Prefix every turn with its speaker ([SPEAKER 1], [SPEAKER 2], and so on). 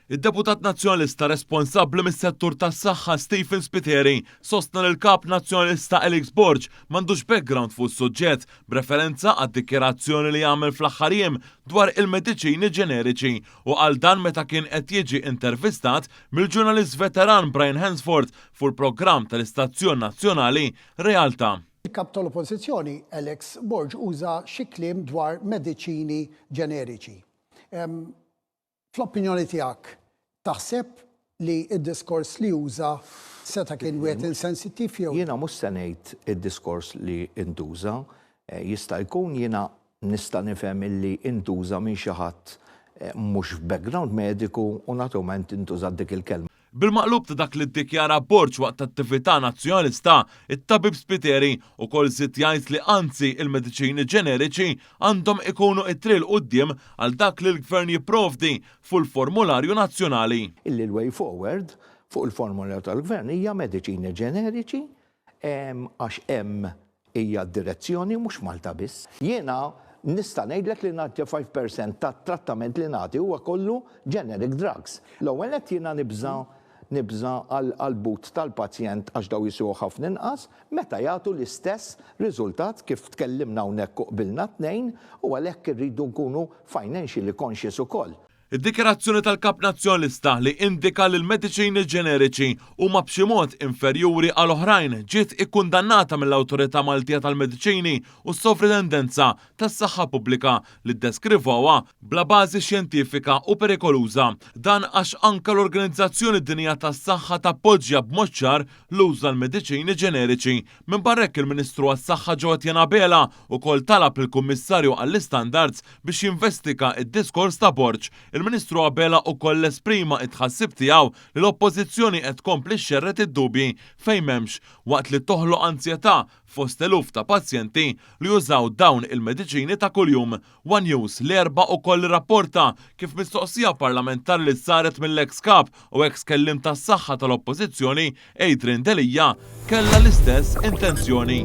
[SPEAKER 1] Id-deputat Nazzjonalista responsabbli mis-settur tas-saħħa Stephen Spiteri sostna li l-Kap Nazzjonalista Alex Borg m'għandux background fuq is-suġġett b'referenza għad-dikjarazzjoni li għamel fl-aħħar jiem dwar il-mediċini ġeneriċi u qal dan meta kien qed jiġi intervistat mill-ġurnalist veteran Brian Hansford fuq il-programm tal-istazzjon nazzjonali Realtà.
[SPEAKER 2] Il-Kap tal-Oppożizzjoni Alex Borg uża xi kliem dwar mediċini ġeneriċi. Fl-opinjoni tiegħek, taħseb li d-diskors li uża seta' kien wieħed insensittiv jew?
[SPEAKER 3] Jiena mhux se ngħid id-diskors li ntuża. Jista' jkun jiena nista' nifhem illi ntuża minn xi ħadd mhux f'background mediku u naturalment intużat dik il-kelma.
[SPEAKER 1] Bil-maqlub ta' dak li ddikjara Borg waqt attività Nazzjonalista, it-tabib Spiteri ukoll żied jgħid li anzi il-mediċini ġeneriċi għandhom ikunu it-triq 'l quddiem għal dak li l-Gvern jipprovdi fuq il-formularju nazzjonali.
[SPEAKER 3] Illi l-way forward fuq il-formularju tal-Gvern hija mediċini ġeneriċi għax hemm hija d-direzzjoni mhux Malta biss. Jiena nista' ngħidlek li 95 percent tat-trattament li nagħti huwa kollu generic drugs. L-ewwel nett jiena nibża' nibża' għall-but tal-pazjent għax dawn jiswew ħafna inqas meta jagħtu l-istess riżultat kif tkellimna hawnhekk u qbilna t-tnejn u għalhekk irridu nkunu financially conscious ukoll.
[SPEAKER 1] Id-dikjarazzjoni tal-Kap Nazzjonalista li indika li l-mediċini ġeneriċi huma b'xi mod inferjuri għal oħrajn ġiet ikkundannata mill-Awtorità Maltija tal-Mediċini u s-Sovrintendenza tas-Saħħa Pubblika li ddeskrivewha bla bażi xjentifika u perikoluża. Dan għax anke l-Organizzazzjoni Dinjija tas-Saħħa tappoġġja b'mod ċar l-użu tal-mediċini ġeneriċi. Minbarra hekk il-Ministru għas-Saħħa Jo Etienne Abela ukoll talab lill-Kummissarju għall-Istandards biex jinvestiga d-diskors ta' Borg. Il-Ministru Abela ukoll esprima t-tħassib tiegħu li l-Oppożizzjoni qed tkompli xxerred id-dubji fejn m'hemmx waqt li toħloq anzjetà fost eluf ta' pazjenti li jużaw dawn il-mediċini ta' kuljum. One News l-Erbgħa ukoll irrapporta kif mistoqsija parlamentari li saret mill-eks Kap u eks Kelliem tas-Saħħa tal-Oppożizzjoni Adrian Delia kellha l-istess intenzjoni.